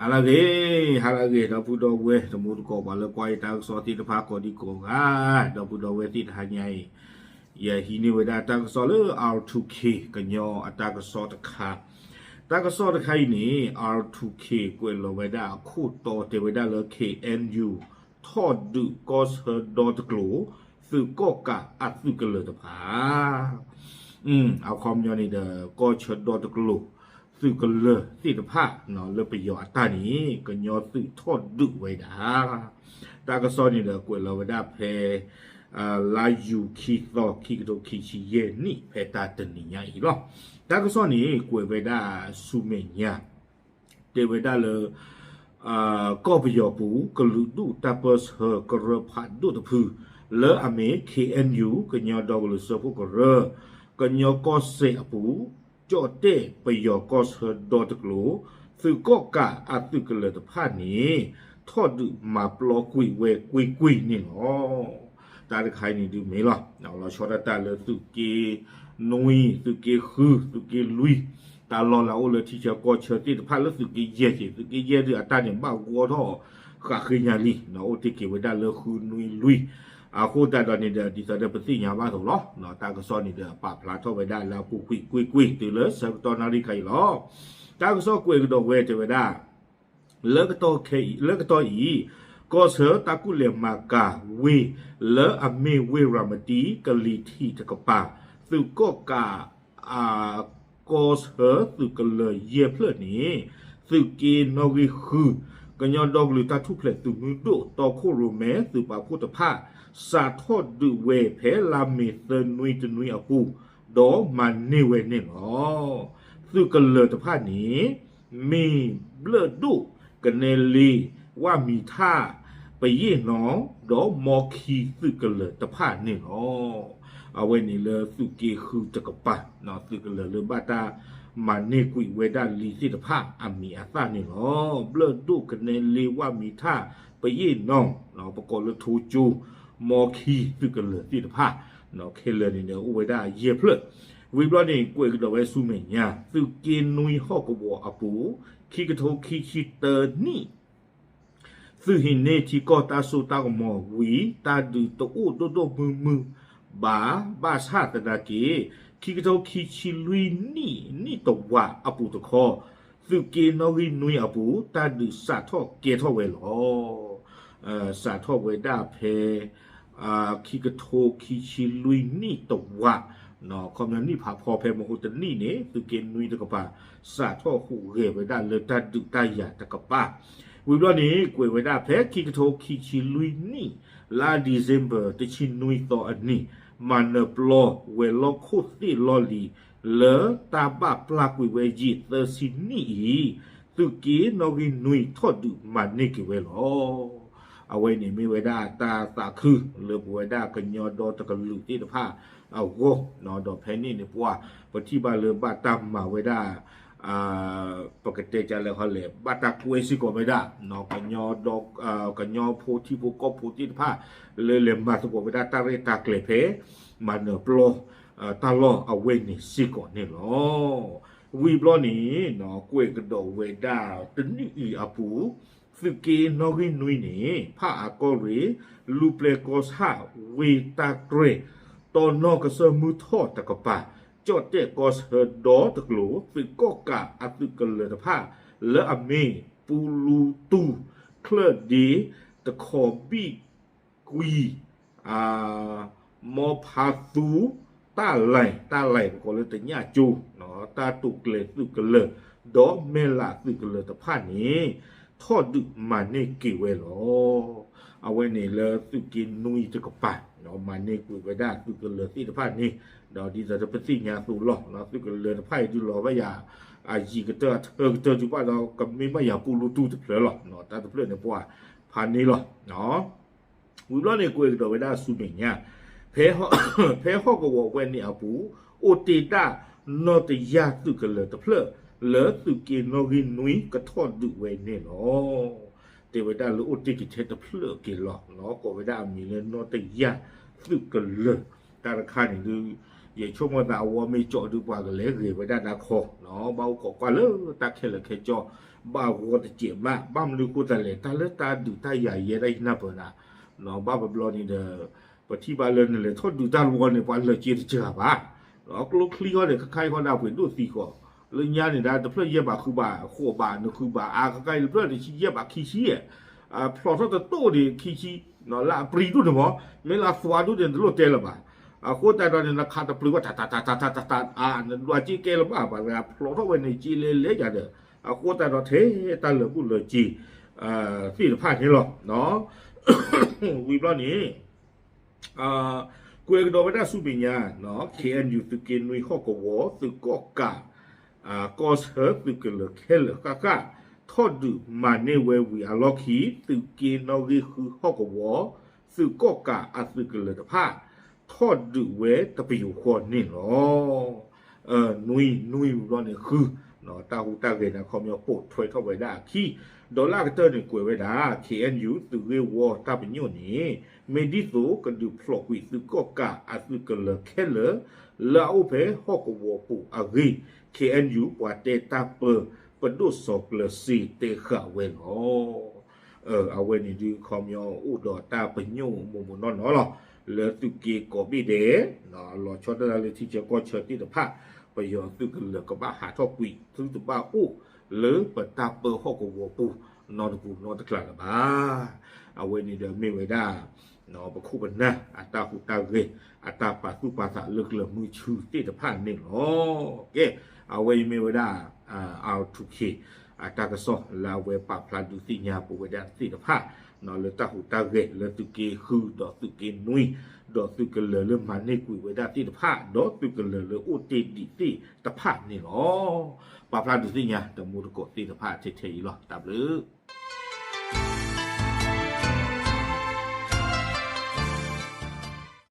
ဟါလၢအဂ့ၤ, ဟါလၢအဂ့ၤ ဒီပုၢ်ဒီဝဲၢ် တံၤသကိး ပှၤလၢကွၢ်ယတၢ်ကစီၣ်သ့ၣ်တဖၣ်ကိးဒံကိးဂၤ, ဒီပုၢ်ဒီဝဲၢ်သ့ၣ်တဟါညါအံၤ, ယဟံးန့ၢ်ဝဲဒၣ်တၢ်ကစီၣ်လၢ R two K ကညီအတၢ်ကစီၣ်တခါ, တၢ်ကစီၣ်တခါအံၤန့ၣ် R two K ကွဲးလီၤဝဲဒၣ်အခိၣ်တီတဲဝဲဒၣ်လၢ K N U ထီၣ်ဒုးကီၢ်ဆၢဒီတကျိၤ, သုးကီၣ်ကးအသုးကလၢၤတဖၣ် အခီပညီန့ၣ်ဒီး ကီၢ်ဆၢဒီတကျိၤ သုးကလၢၤသ့ၣ်တဖၣ် လၢပယီၤအတၢ်န့ၣ် ကညီသုးထီၣ်ဒုးဝဲဒၣ်, တၢ်ကစီၣ်န့ၣ်ဒီးကွဲးလီၤဝဲဒၣ်ဖဲ လါယူၤခံသီ ခံကထိခံဆံယဲၢ်နံၣ် ဖဲတၢ်တနံၤညါအံၤလီၤ. တၢ်ကစီၣ်န့ၣ် ကွဲးဝဲဒၣ်ဆူမဲာ်ညါ တဲဝဲဒၣ်လၢ ကီၢ်ပယီၤပူၤ ကလုာ်ဒူၣ်တၢ်ပၢၢ်ဆၢကရၢဖးဒိၣ်တဖု လၢအမ့ၢ် K N U ကညီဒီကလုာ်စၢဖှိၣ်ကရၢ, ကညီကီၢ်စဲၣ်အပူၤ ကၠီၣ်တဲၣ်ပယီၤကီၢ်ဆၢဒီတကျိၤ, သုးကီၣ်ကးအသုးကလၢၤတဖၣ်န့ၣ် ထီၣ်ဒုးမၤပျီကွံာ်ဝဲကွ့ၢ်ကွ့ၢ်န့ၣ်လီၤ. တၢ်တခါအံၤန့ၣ်ဒုးမ့ၢ်လီၤ. လီၤဆီဒၣ်တၢ်လၢသုးက့နွံ သုးက့ဃု သုးက့လွံၢ်, တၢ်လီၢ်လၢအအိၣ်လၢထံဆၢကီၢ်ဆၢသ့ၣ်တဖၣ်လၢသုးက့ယဲၢ်က့ၤ သုးက့ယဲၢ်ဒုးအတၢ်န့ၣ်ဘၣ်ဂီၢ်ထီၣ်ဃးဃ့ညါလံ, အိၣ်တ့ၢ်က့ၤဝဲဒၣ်လၢဃုနွံလွံၢ်, အဃိသတးဒီးန့ၣ်ဒီး ဒ်သိးဒီးပသ့ၣ်ညါဘၣ်အသိးလီၤ. တၢ်ကစီၣ်န့ၣ်ဒီးပာ်ဖျါထီၣ်ဝဲဒၣ်လၢအပူၤကွံာ်ကွ့ၢ်ကွ့ၢ်တုၤလၢဆၢကတီၢ်နၣ်ရံၣ်ခါအံၤလီၤ. တၢ်ကစီၣ်ကွဲးကဒီးဝဲတဲဝဲဒၣ် လၢကတီၢ်အံၤ ကီၢ်ဆၢတၢ်ကူၣ်လဲၤမၤကၤဝ့ၢ် လၢအမ့ၢ်ဝ့ၢ်ရၤမတံ ကလံၤထံးတကပၤ သုးကီၣ်ကး ကီၢ်ဆၢသုးကလၢၤယဲၢ်ဖျၢၣ်န့ၣ် သုးက့နီၣ်ဂံၢ်ဃု ကညီဒီကလုာ်တၢ်ထူၣ်ဖျဲးသုးမုၢ်ဒိၣ် တီခိၣ်ရိၣ်မဲ သုးပာ်ဖှိၣ်တဖၣ် စးထီၣ်ဒုးဝဲဖဲလါမ့ၤသၢနွံတနွံအပူၤ ဒီးမၤန့ၢ်ဝဲန့ၣ်လီၤ. သုးကလၢၤတဖၣ်န့ၣ် မ့ၢ်ဘျၢၣ်ဒိၣ် ကနဲလ့ ဝၣ်မံၤထၣ် ပယ့ၣ်နီၤ ဒီးမီခံသုးကလၢၤတဖၣ်န့ၣ်လီၤ. အဝဲန့ၣ်လၢသုးက့ဃုတကပၤ သုးကလၢၤလၢဘၣ်တၢ်မၤန့ၢ်ကွံာ်ဝဲဒၣ်လံသ့ၣ်တဖၣ်အမံၤအသၣ်န့ၣ်လီၤ. ဘျၢၣ်ဒိၣ် ကနဲလ့ ဝၣ်မံၤထၣ် ပယ့ၣ်နီၤ ပကိးလၢထိကၠိ မီခံသုးကလၢၤသ့ၣ်တဖၣ် ခဲလၢာ်န့ၣ်ဒီးအိၣ်ဝဲဒၣ်ယဲၢ်ဖျၢၣ်, ဝံၤဘျီန့ၣ် ကွဲးကဒီးဝဲဆူမဲာ်ညါ သုးက့နွံဟီၣ်ကဝီၤအပူၤ ခံကထိခံဆံတၢနံၣ် သုးဟံးန့ၢ်ထံကီၢ်တၢ်စိတၢ်ကမီၤဝံၤ တၢ်ဒုးတအိၣ်ဒိၣ်ဒိၣ်မုၢ်မုၢ်ဘၣ်, ဘၣ်ဆၣ်သနာ်က့ ခံကထိခံဆံလွံၢ်နံၣ် နံၣ်တဝးအပူၤတခီ သုးက့နီၣ်ဂံၢ်နွံအပူၤ တၢ်ဒုးစးထီၣ်ကဲထီၣ်ဝဲလီၤ. စးထီၣ်ဝဲဒၣ်ဖဲ ခံကထိခံဆံလွံၢ်နံၣ်တဝး, ခီပညီနံၣ်ဖးဖီဖဲမဟိတနံၣ်န့ၣ် သုးက့နွံတကပၤ စးထီၣ်ဟူးဂဲၤဝဲဒၣ်လၢတၢ်ဒုးတၢ်ယၤတကပၤ, ဝံၤဘျီန့ၣ် ကွဲးဝဲဒၣ်ဖဲခံကထိခံဆံလွံၢ်နံၣ် လါ December တဆံနွံသီအနံၤ မၤနၢၤပျီဝဲၤလီၢ်ခိၣ်သ့ၣ်လီၢ်လံၤ လၢတၢ်ဘၣ်ပျၢ်ကွံာ်ဝဲယံာ်သၢဆံနံၣ်အံၤ သုးက့နီၣ်ဂံၢ်နွံထီၣ်ဒုးမၤန့ၢ်က့ၤဝဲလီၤ. အဝဲန့ၣ်မ့ၢ်ဝဲဒၣ်တၢ်သးခုလၢပဝဲဒၣ်ကညီဒီတကလုာ်သ့ၣ်တဖၣ်အဂီၢ်, ဒီးဖဲန့ၣ်န့ၣ်ပှၤ ပထံၣ်ဘၣ်လၢဘၣ်တၢ်မၤဝဲဒၣ် ပကတဲကလဲၣ်ဟီလဲၣ် ဘၣ်တၢ်ကွဲစ့ၢ်ကီးဝဲဒၣ် ကညီဖိထံဖိကီၢ်ဖိသ့ၣ်တဖၣ် လၢလဲၤမၤသကိးဝဲဒၣ်တၢ်ရဲၣ်တၢ်ကျဲၤဖဲ မၤနၢၤပျီ တၢ်လီၢ်အဝဲန့ၣ်စ့ၢ်ကီးန့ၣ်လီၤ. ဝံၤဘျီန့ၣ် ကွဲးကဒီးဝဲဒၣ်တနံၣ်အံၤအပူၤ သုးက့နီၣ်ဂံၢ်နွံန့ၣ် ဖးအၣ်ကီၢ်ရ့ၣ် လူၢ်ပျဲၢ်ကီၢ်ဆၣ် ဝ့ၢ်တၢ်တြဲၤ တီနီၢ်ကစၢၢ်မုၢ်ထီၣ်တကပၤ ကၠီၣ်တဲၣ်ကီၢ်ဆၢဒီတကျိၤ သုးကီၣ်ကးအသုးကလၢၤတဖၣ် လၢအမ့ၢ်ပူလူတူၢ် ချၢၣ်ဒ့ တခီဘံၣ်ကွံ မီဖးသူ တၢ်လဲၣ် တၢ်လဲၣ် ပကိးလၢတညၣ်ကၠိ တၢ်တိာ်ကျဲၤသုးကလၢၤ ဒီးမဲၢ်လးသုးကလၢၤတဖၣ်န့ၣ် ထီၣ်ဒုးမၤန့ၢ်က့ၤဝဲလီၤ. အဝဲန့ၣ်လၢသုးက့နွံတကပၤ မၤန့ၢ်ကွံာ်ဝဲဒၣ်သုးကလၢၤသ့ၣ်တဖၣ်န့ၣ် ဒီးဒ်သိးဒီးပသ့ၣ်ညါအသိးလီၤ သုးကလၢၤတဖၣ်အံၤဒုးလီၤဘၣ်ယၤ အယံၤကတၢၢ်အထၢကတၢၢ်ဒုးဘၣ်ဒီး ကမ့ၢ်ဘၣ်ယၤပူလူတူၢ်တဖျၢၣ်လီၤ. တၢ်တဖျၢၣ်န့ၣ်ပှၤဖးန့ၢ်လီၤ. ဝံၤဘျီန့ၣ်ကွဲးကဒီးဝဲဒၣ်ဆူမဲာ်ညါ ဖဲဟီၣ်ကဝီၤဝဲန့ၣ်အပူၤ အိၣ်တ့ၢ်ဒၣ်နီၢ်တယၢ်သုးကလၢၤတဖျၢၣ် လၢသုးက့နီၣ်ဂံၢ်နွံကထီၣ်ဒုးဝဲန့ၣ်လီၤ. တဲဝဲဒၣ်လၢအိၣ်တ့ၢ်ကထဲတဖျၢၣ်က့ၤလီၤ ကိးဝဲဒၣ်အမံၤလၢနီၢ်တယၢ်သုးကလၢၤ တၢ်တခါန့ၣ်ဒုး ယဆိကမိၣ်သးအဝဲမ့ၢ်ကၠီဒုးပှၤကလဲၤဂ့ၤဝဲဒၣ်ဒါခီ ဘၣ်အိၣ်ခိးကွၢ်လၢတၢ်ခဲလၢာ်ခဲကၠီ ဘၣ်ဂီၤတစဲးမး ဘၣ်မနုၤဃိသတးလဲၣ် တၢ်လၢတၢ်ဒုးတၢ်ယၤယဲဒၣ်ယနၢ်ပၢၢ်နၤ, ဘၣ်ပဘျီန့ၣ်ဒီး ပထံၣ်ဘၣ်လၢနလဲၤထီၣ်ဒုးတၢ်တဝီန့ၣ် ပှၤလၢာ်စ့တစှၤဘၣ်, ကျိချံဃီန့ၣ် ခဲခါအံၤဃီဒၣ်ပှ့ၤဒိၣ်သံဃီ, လၢညါန့ၣ်ဒၣ် တဖျၢၣ်ယဲၢ်ဘးဃုဘး ဃိးဘး နဃုဘးအါ ခဲခါအံၤတဖျၢၣ်တဆံယဲၢ်ဘးခံဆံ, ဖျိးထီၣ်တတိၢ်န့ၣ် ခံဆံ, လၢအပြံဒိၣ်န့ၣ်မး မ့ၢ်လၢအသွါဒိၣ်န့ၣ် တလိၣ်တဲလၢၤဘၣ်. အဃိသတးဒီးန့ၣ် နခးတပျုာ်ဝဲ တၢ်တၢ်တၢ်တၢ်တၢ်တၢ်တၢ် နဒွးစ့ကဲလၢၤဘၣ် ပှၤတဂၤဖျိးထီၣ်ဝဲန့ၣ် စ့လဲၤလဲၤယၤဒီး အဃိသတးဒီးထဲတၢ်လၢာ်ဘူၣ်လၢာ်စ့ သ့ၣ်တဖၣ်န့ၣ်လီၤ. ဝံၤဘျီန့ၣ် ကွဲးကဒီးဝဲဒၣ်ဆူမဲာ်ညါ ခ့ၣ်အဲၣ်ယူၣ် သုးက့နွံဟီၣ်ကဝီၤ သုးကီၣ်ကး ကီၢ်ဆၢ သုးကလၢၤခဲလၢာ်ဃၣ်ဃၣ် ထီၣ်ဒုးမၤန့ၢ်ဝဲဝံၤအလီၢ်ခံ သုးက့နီၣ်ဂံၢ်ဃုဟီၣ်ကဝီၤ သုးကီၣ်ကးအသုးကလၢၤတဖၣ် ထီၣ်ဒုးဝဲတပယူာ်ဃီန့ၣ်လီၤ. နွံ နွံဝံၤဘျီန့ၣ် ဃု တၢ်ဟူးတၢ်ဂဲၤန့ၣ် အခီပညီပိာ်ထွဲထီၣ်ဝဲဒၣ်အခံ, ဒီးလၢအကတၢၢ်န့ၣ် ကွဲးဝဲဒၣ် ခ့ၣ်အဲၣ်ယူၣ် သုးဂ့ၢ်ဝီတၢ်ပညိၣ်န့ၣ် မ့ၢ်ဒ်သိးကဒုးဖျိးကွံာ်သုးကီၣ်ကးအသုးကလၢၤခဲလၢာ် လၢအအိၣ်ဖဲဟီၣ်ကဝီၤပူၤအဂ့ၢ် ခ့ၣ်အဲၣ်ယူၣ် ပှၤတဲတၢ်ပၢ ပဒိၣ်စီၤကျၢၤစ့တဲဃာ်ဝဲလီၤ. အဝဲန့ၣ်ဒုးခီပညီအိၣ်ဒီးတၢ်ပညိၣ်မိၢ်မိၢ်နီၢ်နီၢ်လီၤ. လၢသုးက့ကိးဘ့ၣ်ဒဲး လီၤဆီဒၣ်တၢ်လၢထံဆၢကီၢ်ဆၢသ့ၣ်တဖၣ် ပယီၤသုးကလၢၤကဘၣ်ဟးထီၣ်ကွံာ် သုတဘၣ်အိၣ်လၢပတၢ်ပၢဟီၣ်ကဝီၤပူၤ နီတပူၤနီတကျါလၢၤဘၣ်. အဝဲန့ၣ်ဒီးမ့ၢ်ဝဲဒၣ် ပခိၣ်ပနၢ်အတၢ်ဟူးတၢ်ဂဲၤ အတၢ်ပာ်သူၣ်ပာ်သးလၢကလၢၤမုဆူသ့ၣ်တဖၣ်န့ၣ်လီၤ. ကဲ အဝဲအံၤမ့ၢ်ဝဲဒၣ် အါထူခ့ အတၢ်ကစီၣ်လၢအဝဲပာ်ဖျါဒုးသ့ၣ်ညါပဝဲဒၣ်သ့ၣ်တဖၣ် လၢတၢ်ဟူးတၢ်ဂဲၤလၢသုးက့ဃု ဒီးသုးက့နွံ ဒီးသုးကလၢၤလၢမၤန့ၢ်ကွံာ်ဝဲဒၣ်သ့ၣ်တဖၣ် ဒီးသုးကလၢၤလၢအိၣ်တ့ၢ်ဒံးသ့ၣ်တဖၣ်န့ၣ်လီၤ. ပာ်ဖျါဒုးသ့ၣ်ညါတမူတကိးသ့ၣ်တဖၣ်ထဲထဲအံၤလီၤ. တၢ်ဘျုး